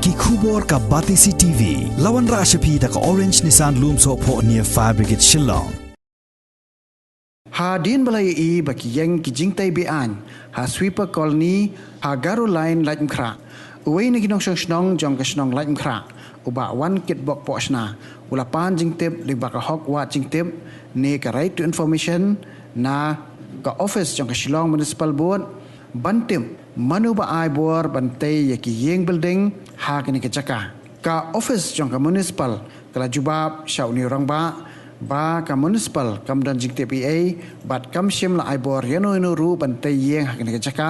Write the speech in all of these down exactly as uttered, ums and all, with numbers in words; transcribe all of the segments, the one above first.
Ki khubor ka Batesi T V. La wanrah sha phi da ka Orange Nissan Lumsohphoh near Fire Brigade Shillong. Hadien ba la ïohi ba ki ïeng ki jingtei be-aiñ ha Sweeper Colony ha Garo Line, Laitumkhrah, uwei na ki nongshong shnong jong ka shnong Laitumkhrah, u Bah Wankitbok Pohshna, u la pan jingtip lyngba ka hok wad jingtip ne ka Right to Information na ka office jong ka Shillong Municipal Board ban tip mano ba ai bor ban tei ïa ki ïing building ha kane ka jaka. Ka office jong ka municipal ka la jubab sha une u rangbah ba ka municipal kam don jingtip ei ei bad kam shym la ai bor ïano ïano ruh ban tei ïing ha kane ka jaka,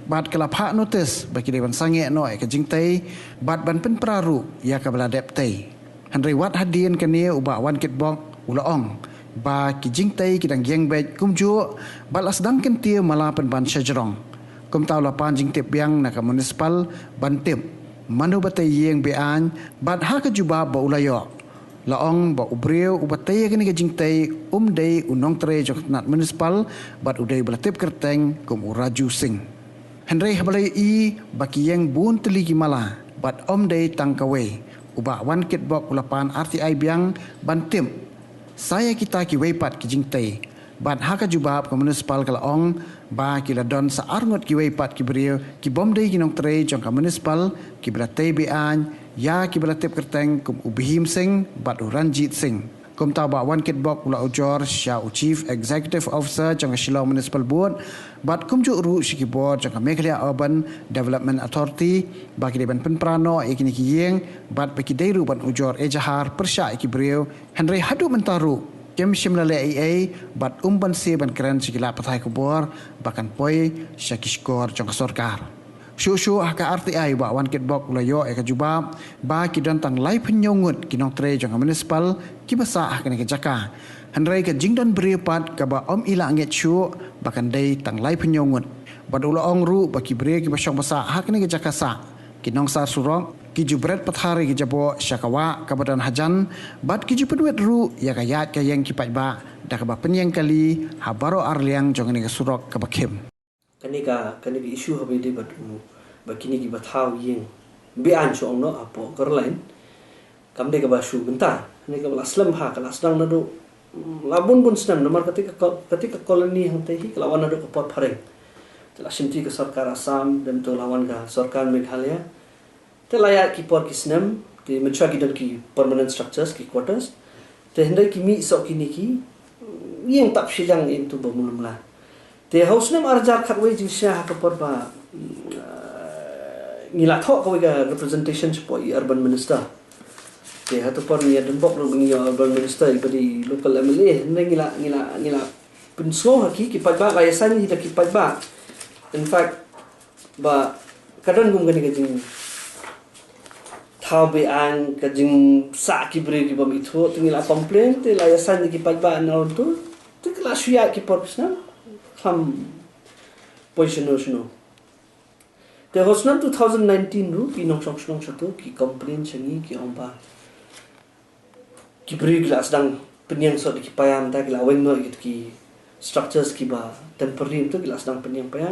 bad ka la phah notice ba ki dei ban sangeh noh ïa ka jingtei bad ban pynpra ruh ïa kaba la dep tei. Hynrei wat hadien kane u Bah Wankitbok u la ong ba ki jingtei ki dang ïeng beit kumjuh bad la sdang kyntiew mala pynban shajrong. Kumta u la pan jingtip biang na ka municipal ban tip mano ba tei ïing be-aiñ, bad ha ka jubab ba u la ïoh, la ong ba u briew uba tei ïa kane ka jingtei um dei u nongtrei jong ka tnat municipal bad u dei ba la tip kyrteng kum u Raju Singh. Hynrei haba la ïohi ba ki ïeng bun tylli ki mala bad um dei tang kawei, u Bah Wankitbok u la pan R T I biang ban tip sa ïa kita kiwei pat ki jingtei. Bad ha ka jubab ka municipal ka la ong ba ki la don sa arngut kiwei pat ki briew ki bym dei ki nongtrei jong ka municipal kiba la tei be-aiñ ïa kiba la tip kyrteng kum u Bhim Singh bad u Ranjit Singh. Kumta u Bah Wankitbok u la ujor sha u Chief Executive Officer jong ka Shillong Municipal Board bad kumjuh ruh sha ki bor jong ka Meghalaya Urban Development Authority ba ki dei ban pynpra noh ïa kine ki ïing bad ba ki dei ruh ban ujor ejahar pyrshah ïa ki briew. Hynrei haduh mynta ruh kim shym la leh ei ei bad um banse ban kren sha ki lad pathai khubor ba kan poi sha ki shkor jong ka sorkar. Shuh shuh ha ka R T I u Bah Wankitbok u la ïoh ïa ka jubab ba ki don tang laiphew hynñiew ngut ki nongtrei jong ka municipal kiba sah ha kane ka jaka. Hynrei ka jingdon briew pat kaba um i lah ngeit shuh ba kan dei tang laiphew hynñiew ngut. Bad u la ong ruh ba ki briew kiba shong ba sah ha kane ka jaka sah, ki nongsar surok, ki ju bret pathar ïa ki jaboh sha ka wah kaba don hajan bad ki ju pynwit ruh ïa ka ïaid ka ïeng ki paidbah da kaba pynïeng kali ha baroh arliang jong kane ka surok kaba khim. Kane ka, kane ka issue haba ïadei bad u, ba kine kiba thaw ïing be-aiñ shu ong noh hapoh Garo Line, kam dei kaba shu mynta. Kane kaba la slem ha, ka la sdang naduh, mm, la bun bun snem, namar kata ka ko-, kata ka colony hangta hi ka la wan naduh ka por phareng. Te la shimti ka sorkar Assam, dang to la wan ka sorkar Meghalaya. Te la ïaid ki por ki snem, te mynshuwa ki don ki permanent structures, ki quarters. Te hynrei ki mih soh kine ki ïing tap shiliang ïing tu ba mulumla. Te ha u snem ar hajar khatwei jingshisha ha ka por ba, mm, ah, ngi la thoh kawei ka representation shapoh i Urban Minister. Te ha tu por ngi ïa donbok ruh ngi ïa Urban Minister iba dei local M L A, hynrei ngi la, ngi la, ngi la pynsngew ha ki, ki paidbah la ïasain hi da ki paidbah. In fact, ba ka don kum kane ka jingthaw be-aiñ, ka jingsah ki briew ki bym ithuh, te ngi la complain, te la ïasain ïa ki paidbah na runtu, te ki la shu ïaid ki por ki snem, kham poi shano shano. Te ha u snem two thousand nineteen ruh, ki nongshong shnong shatu, ki complain sha ngi, ki ong ba ki briew ki la sdang pynïeng soh da ki paia, mynta ki la weng noh ïa ki structures kiba temporary, mynta ki la sdang pynïeng paia.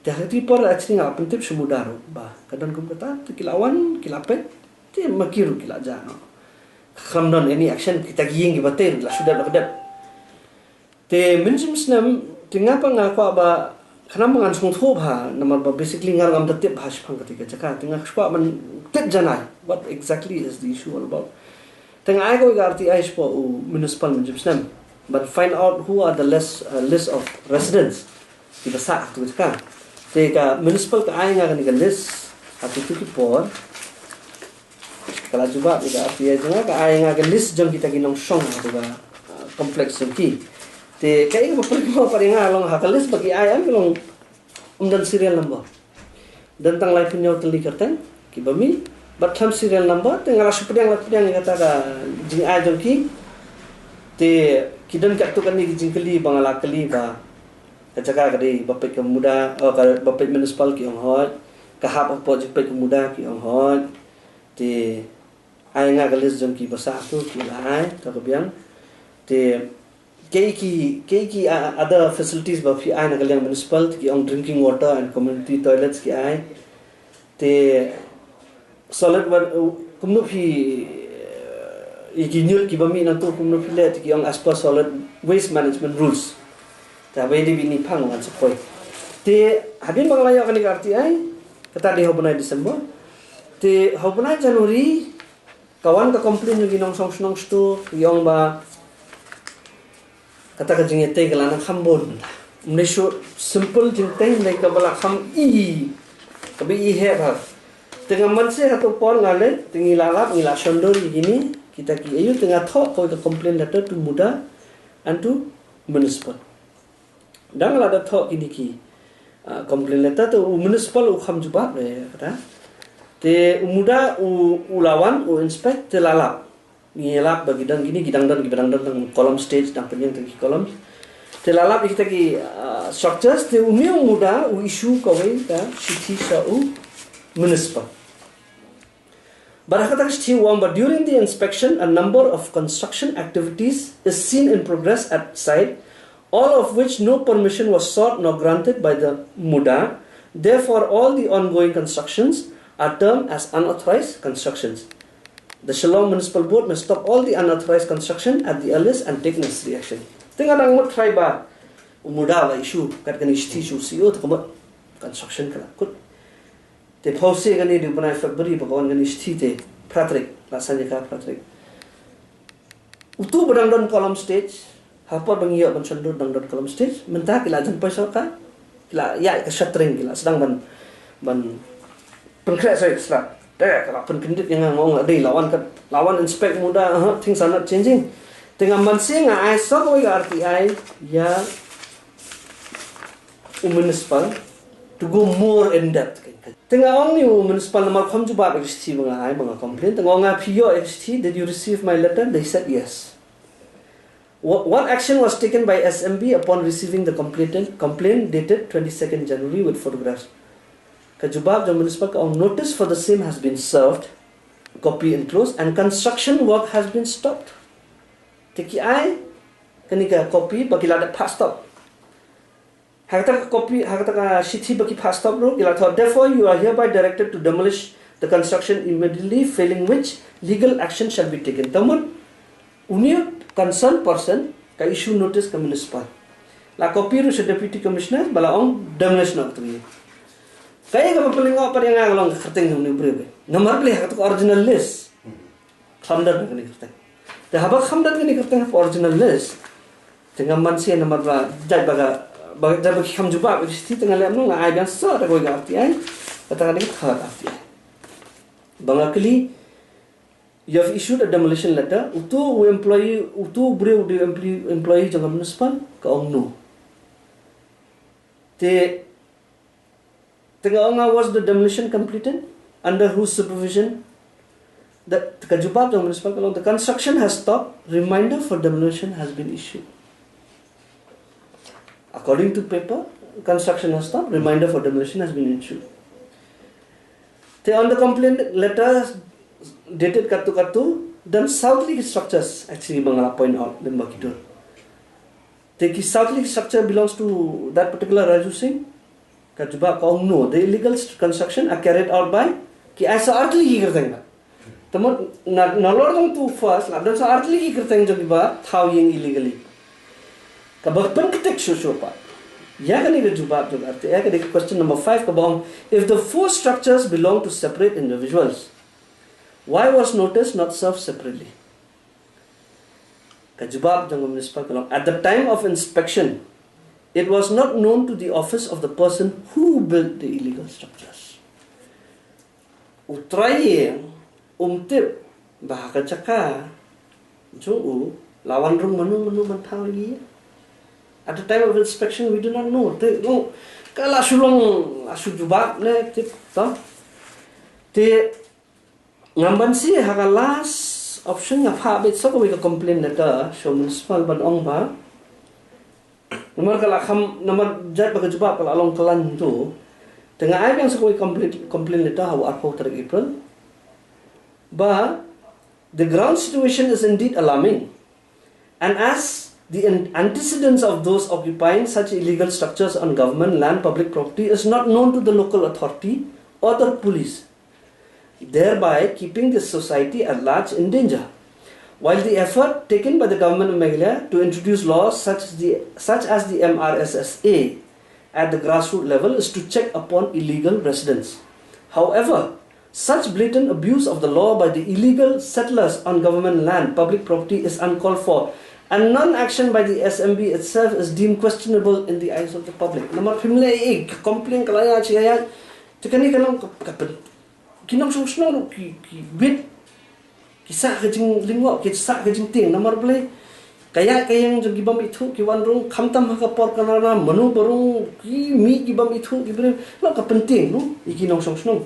Te ha kata ki por actually nga la pyntip sha u MUDA ruh ba ka don kum kata, te ki la wan, ki la peit, te ma ki ruh ki la jah noh. Khlem don any action, kita ki ïing kiba tei ruh ki la shu dep la ka dep. Te mynjim snem, te nga pat nga kwah ba, khnang ba ngan sngewthuh bha, namar ba basically nga ruh ngam da tip bha shaphang kata ka jaka, te nga kwah ban tip janai, what exactly is the issue all about? Te nga ai kawei ka R T I shapoh u municipal mynjim snem ban find out who are the list, uh, list of residents kiba sah ha kata ka jaka. Te ka municipal ka ai nga kane ka list ha kito ki por. Ka la jubab ïa ka R T I jong nga, ka ai nga ka list jong kita ki nongshong ha kata ka, uh, complex jong ki. Te kaei kaba pyrkhat pat ïa nga long ha ka list ba ki ai, em, ka long ym don serial number. Don tang laiphew hynñiew tylli kyrteng kiba mih, bad khlem serial number, te nga la shu pdiang la pdiang ïa kata ka jingai jong ki. Te ki don katto katne ki jingkylli ba nga la kylli ba ka jaka ka dei ba peit ka MUDA, oh, ka ba peit municipal, ki ong hooid. Ka hap hapoh jingpeit ka MUDA, ki ong hooid. Te ai nga ka list jong kiba sah tu, ki la ai, ka ka biang. Te kaei ki, kaei ki, uh, other facilities ba phi ai na ka liang municipal, te ki ong drinking water and community toilets ki ai. Te Solid wa-, kumno phi, eh, ïa ki ñiut kiba mih nangtu kumno phi leh, te ki ong as per solid waste management rules. Te haba ïadei bad ini phang ngan sa poi. Te hadien ba nga la ïoh kane ka R T I, kata dei ha u bnai December. Te ha u bnai January ka wan ka complaint jong ki nongshong shnong shnong, ki ong ba kata ka jingïatei ka la nang kham bun. Ym dei shuh simple jingtei, ym dei kaba la kham i, kaba i heh bha. Te nga mynta ha tu por nga leit, te ngi la lap, ngi la shon dur ïa kine kita ki issue, te nga thoh kawei ka complaint letter to MUDA and to municipal. Dang la da thoh kine ki, ah, complaint letter, te u municipal u kham jubab re kata. Te u MUDA u, u la wan, u inspect, te la lap. Ngi lap ba ki don kine, ki dang don, kiba dang don tang column stage, dang pynïeng tang ki column. Te la lap ïa kita ki, ah, structures, te une u MUDA u issue kawei ka shithi sha u municipal. Bad ha kata ka shithi u ong ba during the inspection, a number of construction activities is seen in progress at site, all of which no permission was sought nor granted by the MUDA. Therefore, all the ongoing constructions are termed as unauthorized constructions. The Shillong Municipal Board may stop all the unauthorized construction at the earliest and take necessary action. Te nga dang mut trai ba u MUDA u la issue kat kane ka shithi sha u C E O, te ka mut construction ka la kut. Te phewse kane dei u bnai February ba ka wan kane ka shithi, te phra tarik, la saiñ ïa ka phra tarik. Utu ba dang don column stage, ha por ba ngi ïoh ban shon dur dang don column stage, mynta ki la jan poi sorkar, ki la ïaid ka shuttering, ki la sdang ban, ban pynkhreh sha ka sla. Te ka la pynkyndit ïa nga, nga ong la dei, la wan ka, la wan inspect MUDA, uh, things are not changing. Te nga mynta nga ai sa kawei ka R T I ïa u municipal to go more in depth. Te nga ong ïa u municipal namar kham jubab ïa ka shithi ba nga ai, ba nga complain. Te nga ong ïa phi, ïoh ïa ka shithi, did you receive my letter? They said yes. What, what action was taken by S M B upon receiving the complaint, complaint dated twenty-second January with photographs? Ka jubab jong municipal ka ong, notice for the same has been served, copy enclosed, and construction work has been stopped. Te ki ai kane ka copy ba ki la dep phah stop. Ha kata ka copy, ha kata ka shithi ba ki phah stop ruh ki la thoh, therefore you are hereby directed to demolish the construction immediately, failing which legal action shall be taken. Te mut une u concerned person ka issue notice ka municipal, la copy ruh sha Deputy Commissioner ba la ong demolish noh kata ka ïing. Kaei kaba pynlyngngoh pat ïa nga ka long ka kyrteng jong une u briew? Namar balei ha kata ka original list kham don kane ka kyrteng? Te haba kham don kane ka kyrteng ha ka original list, te nga mynta namar ba jait ba ka, ba jait ba ki kham jubab ïa ka shithi, te nga leh kumno, nga ai biang sa da kawei ka R T I. Kata ka dei ka third R T I ba nga kylli, you have issued a demolition letter. Utu u employee, utu u briew u dei u employee, employee jong ka municipal? Ka ong no. Te Te nga ong, was the demolition completed? Under whose supervision? The, ka jubab jong municipal ka long, the construction has stopped. Reminder for demolition has been issued. According to paper, construction has stopped. Reminder for demolition has been issued. Te on the complaint letter dated katu katu, then southerly structures, actually ba nga la point out lem ba ki dur. Te ki southerly structure belongs to that particular Raju Singh? Ka jubab ka ong no, the illegal st-, construction are carried out by, ki ai sa artylli ki kyrteng ba. Te mut na, nalor jong utu first la don sa artylli ki kyrteng jong kiba thaw ïing illegally. Kaba pynkynthih shuh shuh pat ïa kane ka jubab jong R T I, ïa kane ka question number five kaba ong, if the four structures belong to separate individuals, why was notice not served separately? Ka jubab jong ka municipal ka long, at the time of inspection, it was not known to the office of the person who built the illegal structures. U trai ïing um tip ba ha ka jaka jong u la wan rung mano mano ban thaw ïing. At the time of inspection, we do not know. Te, no, ka la shu long, la shu jubab ne tip, to. Te Ngam ban si ha ka last option nga phah beit sa kawei ka complaint letter sha municipal ban ong ba, namar ka la kham, namar jait ba ka jubab ka la long khlaiñ tu. Te nga ai biang sa kawei complaint, complaint letter ha u arphew tarik April ba, the ground situation is indeed alarming. And as the an-, antecedents of those occupying such illegal structures on government land, public property, is not known to the local authority or the police, thereby keeping the society at large in danger. While the effort taken by the government of Meghalaya to introduce laws such as the, such as the M R S S A at the grassroots level is to check upon illegal residents. However, such blatant abuse of the law by the illegal settlers on government land, public property, is uncalled for, and non-action by the S M B itself is deemed questionable in the eyes of the public. Namar phim leh ei, ka complain ka la ïaid, ïaid, ïaid. Te kane ka long ka, ka pen-, ki nongshong shnong ruh ki, ki bit, ki sah ka jinglyngngoh, ki sah ka jingtieng, namar balei? Ka ïaid ka ïeng jong ki bym ithuh ki wan rung, khamtam ha ka por ka nana, mano ba rung, ki mih ki bym ithuh ki briew, long ka pyntieng, no? Ïa ki nongshong shnong.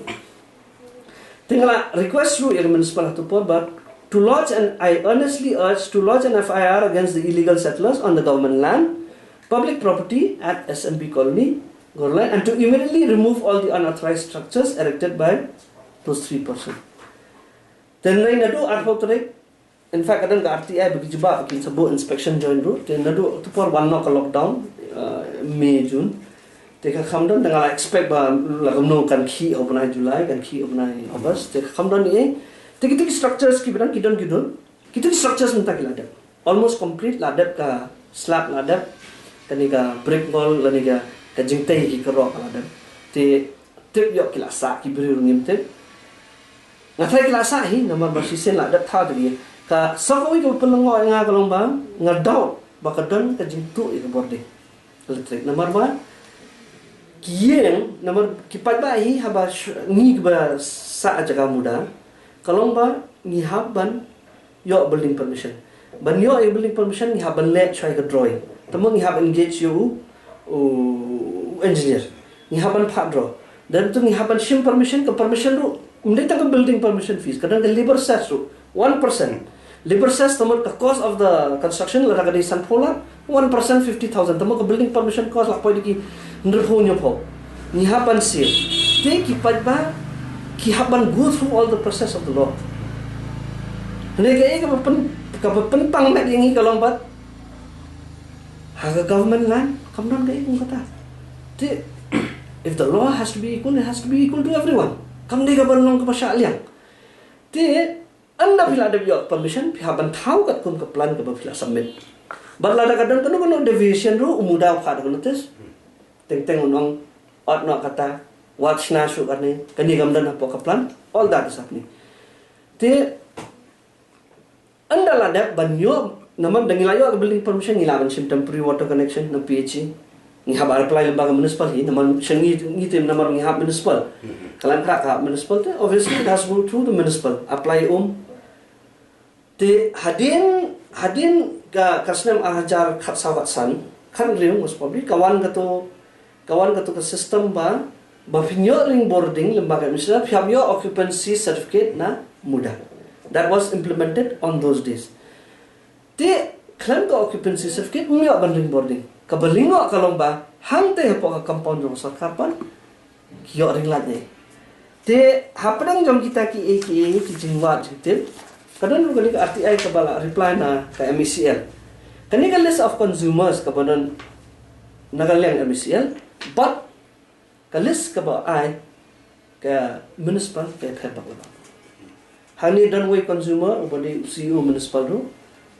Te nga la request ruh ïa ka municipal ha tu por, but to lodge an, I earnestly urge to lodge an F I R against the illegal settlers on the government land, public property at S M B Colony, Gorlai, and to immediately remove all the unauthorized structures erected by those three persons. Te naduh arphew tarik, in fact, ka don ka R T I ba ki jubab, ba kin sa buh inspection joint ruh. Te naduh tu por wan noh ka lockdown, uh, May, June. Te ka kham don, te nga la expect ba la kumno kan khih ha u bnai July, kan khih ha u bnai August. Te ka kham don ei. Te kito ki structures kiba don, ki don, ki don. Kito ki structures mynta ki la dep. Almost complete la dep, ka slab la dep. Kane ka brick wall, lane ka, ka jingtei ki kyrok la dep. Te tip ïoh ki la sah, ki briew ruh ngim tip. Nga tharai ki la sah hi, namar ba shisien la dep thaw te ki. Ka sa kawei kaba pynlyngngoh ïa nga ka long ba nga doubt ba ka don ka jingtuh ïa ka bording electric. Namar ba ki ïeng, namar ki paidbah hi, haba sh-, ngi kiba sah jaka muda, ka long ba ngi hap ban ïoh building permission. Ban ïoh ïa building permission ngi hap ban leh shwa ïa ka drawing. Te mo ngi hap engage ïa u, u engineer. Ngi hap ban phah draw. Dei tu ngi hap ban shim permission, ka permission ruh ym dei tang ka building permission fees, ka don ka labour cess ruh one percent. Labour cess, te mo ka cost of the construction, lada ka dei sanphew lak, one percent fifty thousand. Te mo ka building permission cost lah poi da ki hynriewphew hynñiewphew. Ngi hap ban siew. Te ki paidbah ki hap ban go through all the process of the law. Hynrei kaei kaba pyn, kaba pynpang met ïa ngi ka long ba ha ka government land kam don kaei kum kata. Te if the law has to be equal, it has to be equal to everyone. Kam dei kaba long kaba shah liang. Te ynda phi la dep ïoh permission, phi hap ban thaw katkum ka plan kaba phi la submit. Bad lada ka don kano kano deviation ruh, u muda u phah da ka notice. Teng teng un ong, ot noh kata, wat shna shuh kane, kane kam don hapoh ka plan, all that is happening. Te ynda la dep ban ïoh, namar da ngi la ïoh ka building permission, ngi lah ban shim temporary water connection na P H E. Ngi hap apply lyngba ka municipal hi, namar sha ngi, ngi te namar ngi hap municipal. Ka Laitumkhrah ka hap municipal te, obviously it has to go through the municipal. Apply um. Te hadien, hadien ka, ka snem ar hajar khatsaw khatsan, khathynriew most probably, ka wan kato, ka wan kato ka system ba, ba phin ïoh ring bording lyngba ka M C L, phi hap ïoh occupancy certificate na muda. That was implemented on those days. Te khlem ka occupancy certificate ym ïoh ban ring bording. Kaba lyngngoh ka long ba hangtei hapoh ka compound jong ka sorkar pat ki ïoh ring lad ei. Te hapdeng jong kita kiei kiei ki jingwad jingtip, ka don ruh kane ka R T I kaba la reply na ka M E C L. Kane ka list of consumers kaba don na ka liang M E C L, but ka list kaba ai ka municipal ka pher bak la bak. Hangne don uwei consumer uba dei C E O municipal ruh,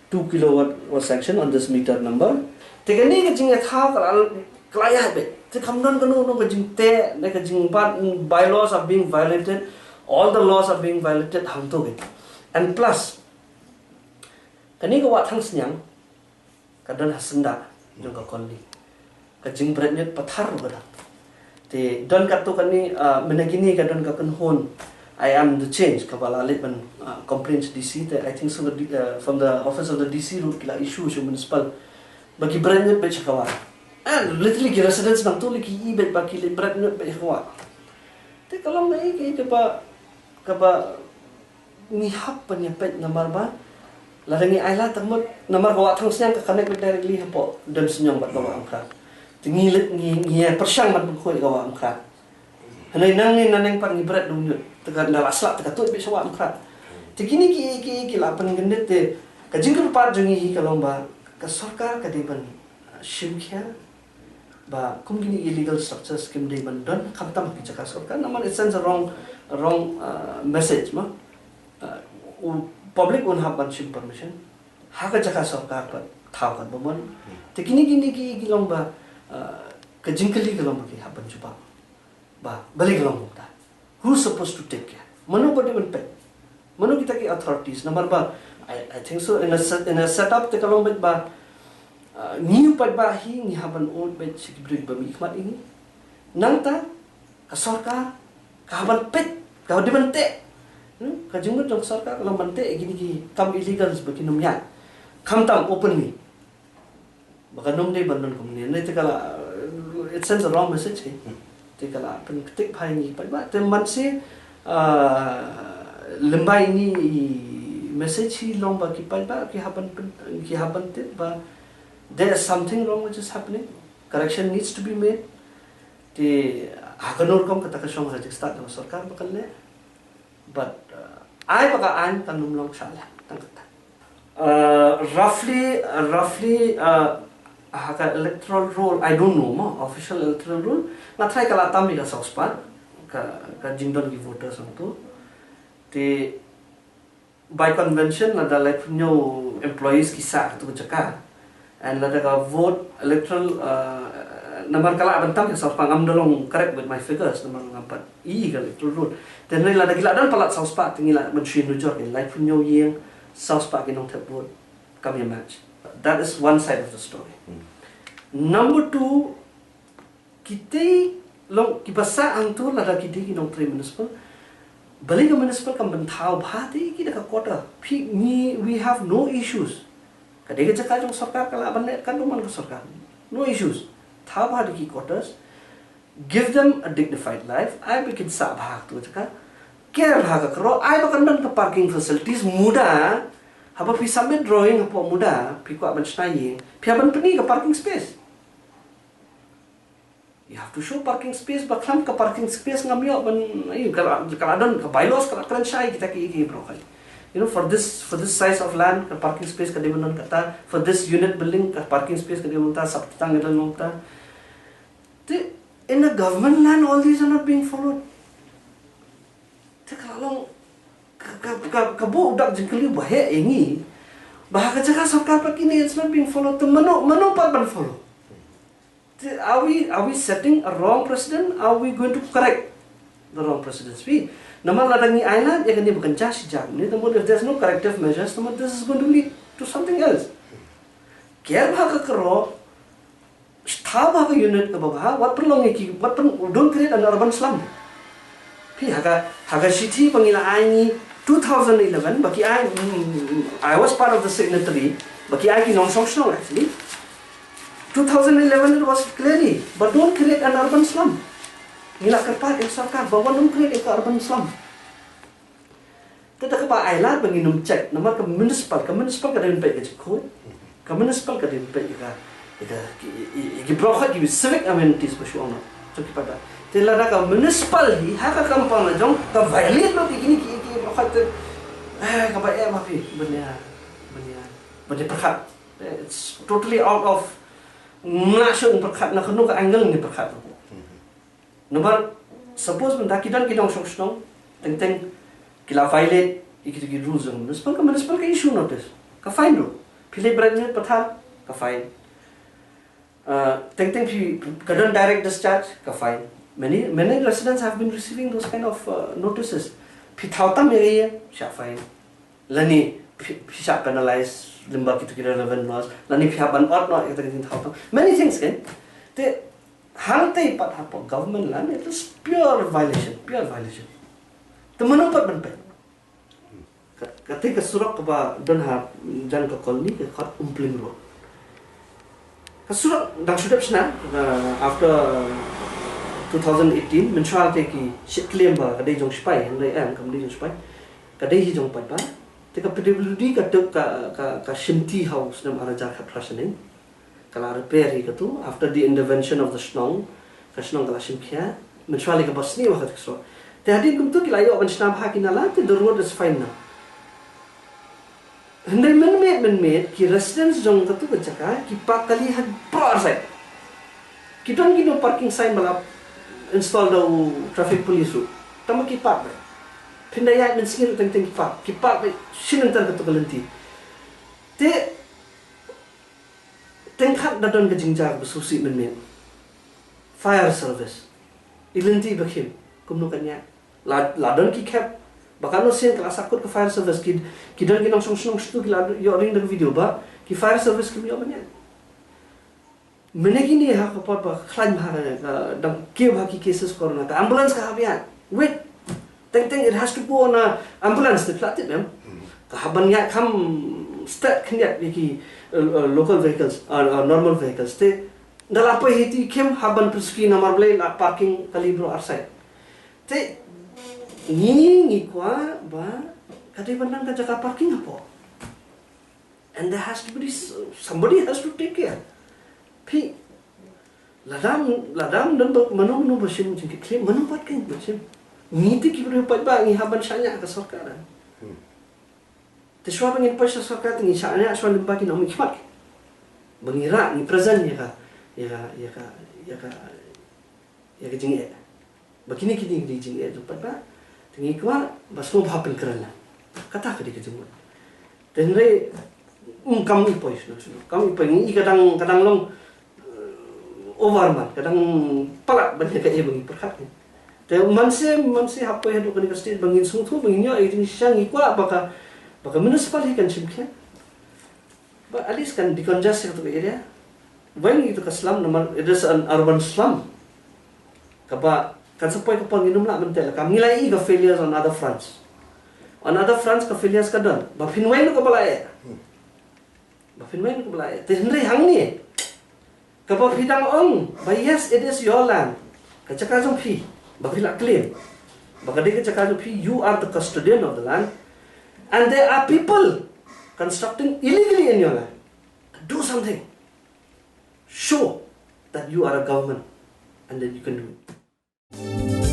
two kilowatt was sanctioned on this meter number. Te kane ka jingïathaw ka la, ka la ïaid beit. Te kam don kano kano ka jingteh ne ka jingbat, bylaws are being violated, all the laws are being violated hangto keiñ. And plus, kane ka Wah Thangsniang ka don ha syndah jong ka colony. Ka jingbret ñiut pathar ruh ka don. Te don katto katne, ah, mynta kine ka don ka kynhun I Am the Change kaba la leit ban, ah, complain sha D C, te I think so the D-, ah, from the office of the D C ruh ki la issue sha municipal ba ki bret ñiut beit sha ka wah. Ah, literally ki residents nangto lei ki i beit ba ki leit bret ñiut beit sha ka wah. Te ka long kaei kaei kaba, kaba ngi hap ban ïa peit namar ba lada ngi ailad tang mut namar ka Wah Thangsniang ka connect beit directly hapoh Demsniang bad ka Wah Umkhrah. Te ngi leit ngi, ngi ïa pyrshang ban pynkhuid ka Wah Umkhrah. Hynrei nangne naneng pat ngi bret da u ñiut. Te ka, ynda la slap te ka tuid beit sha Wah Umkhrah. Te kine ki, ki, ki la pynkyndit te ka jingkyrpad jong ngi hi ka long ba ka sorkar ka dei ban shim khia ba kum kine illegal structures kim dei ban don khamtam ha ki jaka sorkar, namar it sends a wrong wrong uh, message ma. Uh, u public un hap ban shim permission ha ka jaka sorkar pat thaw kan ba mon. Te kini kini ki ki long ba uh, ka jingkylli ka long ba ki hap ban jubab ba balei ka long kumta. Who's supposed to take care? Mano ba dei ban peit? Mano kita ki authorities? Namar ba I, I think so in a set, in a setup te ka long beit ba uh, ngi pat ba hi ngi hap ban ot beit sha ki briew ba mih khmat ïa ngi. Nangta ka sorkar ka hap ban peit, ka dei ban teh. Hmm? Ka jingmut jong ka sorkar ka long ban teh ïa kini ki kam illegals ba kin ym ïaid. Khamtam openly. Ba kan ym dei ban don kumne. Nai te ka la, it sends a wrong message ke. Te ka la pynktik bha ïa ngi paidbah. Te man se uh, lyngba ïa ngi i message hi long ba ki paidbah ki hap ban pyn- ki hap ban tip ba there is something wrong which is happening. Correction needs to be made. Te ha kano rukom kata ka shong ha ka jingstad jong ka sorkar ba kan leh. But uh, ai ba ka aiñ kan ym long shah leh tang kata. Uh, roughly, uh, roughly uh, ha ka electoral roll, I don't know mo, official electoral roll. Nga tharai ka la tam ïa ka saw spah ka, ka jingdon ki voters hangto. Te by convention lada laiphew hynñiew employees ki sah ha kato ka jaka. And lada ka vote electoral uh, namar ka la ban tam ïa ka saw spah, ngam da long correct with my figures namar ngam pat i ka electoral roll. Te hynrei lada ki la don palat saw spah te ngi lah ban shu nujor ki laiphew hynñiew ïing saw spah ki nongthep vote kam ïa match. That is one side of the story. Number two, kitei long kiba sah hangto lada kitei ki nongtrei municipal. Balei ka municipal kam ban thaw bha te ki da ka quarter? Phi ngi, we have no issues. Ka dei ka jaka jong sorkar ka lah ban leh, kan ym man ka sorkar. No issues. Thaw bha da ki quarters. Give them a dignified life. Ai ba kin sah bha ha kato ka jaka. Ker bha ka kro, ai ba kan don ka parking facilities, muda haba phi submit drawing hapoh muda phi kwah ban shna ïing, phi hap ban pyni ka parking space. You have to show parking space, ba khlem ka parking space ngam ïoh ban, eh, ka la, ka la don ka bylaws ka la kren shai kita ki, ki bro kai. You know, for this, for this size of land ka parking space ka dei ban don kata, for this unit building ka parking space ka dei ban don kata, sub tang ka dei ban don kata. Te, in a government land all these are not being followed. Te ka la long ka, ka, ka, ka buh u dak jingkylli ba heh ïa ngi. Ba ha ka jaka sorkar pat kine it's not being followed. Te mano, mano pat ban follow? Te are we, are we setting a wrong precedent? Are we going to correct the wrong precedents? Pi namar lada ngi ailad ïa kane ba kan jia shi jia kumne, te mut if there's no corrective measures, te mut this is going to lead to something else. Ker bha ka kro, thaw bha ka unit kaba bha, wat pynlong ïa ki, wat pyn, don't create an urban slum. Phi ha ka, ha ka shithi ba ngi la ai ngi two thousand eleven, ba ki ai, mm, I was part of the signatory, ba ki ai ki nongshong shnong actually. Two thousand eleven it was clearly, ba don't create an urban slum. Ngi la kyrpad ïa ka sorkar ba wat nym create ïa ka urban slum. Te da kaba ailad ba ngin ym check namar ka municipal, ka municipal ka dei ban peit ka jingkhuid, ka municipal ka dei ban peit ka, ka, ki, ki, ki briew ki civic amenities ba shu ong noh jong ki paidbah. Te lada ka municipal hi ha ka compound la jong ka violate noh ki kine ki, ki briew te, eh, kaba eh ma phi ban ïa, ban ïa, ban ïa pyrkhat. It's totally out of, nga shu pyrkhat na kano ka angle ngi pyrkhat. Namar suppose mynta ki don ki nongshong shnong, teng teng ki la violate ïa kito ki rules jong municipal, ka municipal ka issue notice, ka fine ruh. Phi leit bret minit pathar, ka fine. Uh, teng teng phi, ka don direct discharge, ka fine. Many, many residents have been receiving those kind of uh, notices. Phi thaw tam ïa ka ïing, shah fine. Lane phi, phi shah penalize lyngba kito ki relevant laws. Lane phi hap ban ot noh ïa kata ka jingthaw tam. Many things, kan. Te hangtei pat hapoh government land, it is pure violation, pure violation. Te mano pat ban peit? Ka, kata ka surok kaba don ha jan ka colony ka khot Umpling Road. Ka surok dang shu dep shna, uh, after two thousand eighteen, mynshuwa te ki shit claim ba ka dei jong sipai, hynrei em kam dei jong sipai. Ka dei hi jong paidbah. Te ka P W D ka tuk ka, ka, ka shimti ha u snem ar hajar khatphra shaneng. Ka la repair hi kato after the intervention of the shnong. Ka shnong ka la shim khia. Mynshuwa lei kaba sniew ha kato ka shnong. Te hadien kumto ki la ïoh ban shna bha ki nala, te the road is fine now. Hynrei mynmiet mynmiet ki residents jong kato ka jaka ki park kali ha baroh ar side. Ki don ki no parking sign ba la install da u traffic police ruh. Tang ba ki park beit. Phin da ïaid mynsngi ruh teng teng ki park. Ki park beit shisien ter katto ka lynti. Te teng khat da don ka jingjia ba sngewsih mynmiet. Fire service. I lynti ba khim. Kumno kan ïaid. La, la don ki khep. Ba katno sien ka la sahkut ka fire service. Ki, ki don ki nongshong shnong shatu ki la ïoh ring da ka video ba ki fire service kim ïoh ban ïaid. Mynne kine ha ka por ba khlaiñ bha ka dang kiew bha ki cases corona, ka ambulance ka hap ïaid. Wait. Teng teng it has to go on a ambulance, te phi la tip em. Ka hap ban ïaid kham stet khyndiat ïa ki, uh, uh, local vehicles, uh, uh, normal vehicles. Te da la poi hi te kim hap ban pynsuki namar balei la parking kali bro arsai. Te ngi, ngi kwah ba ka dei ban nang ka jaka parking hapoh. And there has to be this, somebody has to take care. Phi, lada, lada don ba mano mano ba shim jingkitkhlieh, mano pat kan ba shim. Ngi te ki briew pat ba ngi hap ban shaniah ka sorkar. Hmm. Te shuwa ba ngin poi sha sorkar te ngi shaniah shuwa lyngba ki nongmihkhmat. Ba ngi rah, ngi present ïa ka, ïa ka, ïa ka, ïa ka ïa ka jingeh. Ba kine kine ki dei jingeh jong pat ba. Te ngi kwah ba sngewbha pynkren lang. Kata ka dei ka jingmut. Te hynrei, mm, kam i poi shuh shuh. Kam i poi ngi i ka dang, ka dang long, eh, over man, ka dang palat ban ïa kaei ba ngi pyrkhat. Te mynshwa, mynshwa hap poi haduh kane ka stage ba ngin sngewthuh, ba ngin ïoh ïa ka jingshisha, ngi kwah ba ka, ba ka municipal hi kan shim khia. Ba at least kan decongest ïa katu ka area. Weng ïa katu ka slum namar it is an urban slum. Kaba kan sa poi ka por ngin ym lah ban teh lakam, ngi la ïohi ka failures on other fronts. On other fronts ka failures ka don. Ba phin weng kaba la eh. Ba phin weng kaba la eh. Te hynrei hangne kaba phi dang ong ba yes, it is your land. Ka jaka jong phi. Ba phi la claim. Ba ka dei ka jaka jong phi, you are the custodian of the land. And there are people constructing illegally in your land. Do something. Show that you are a government and that you can do it.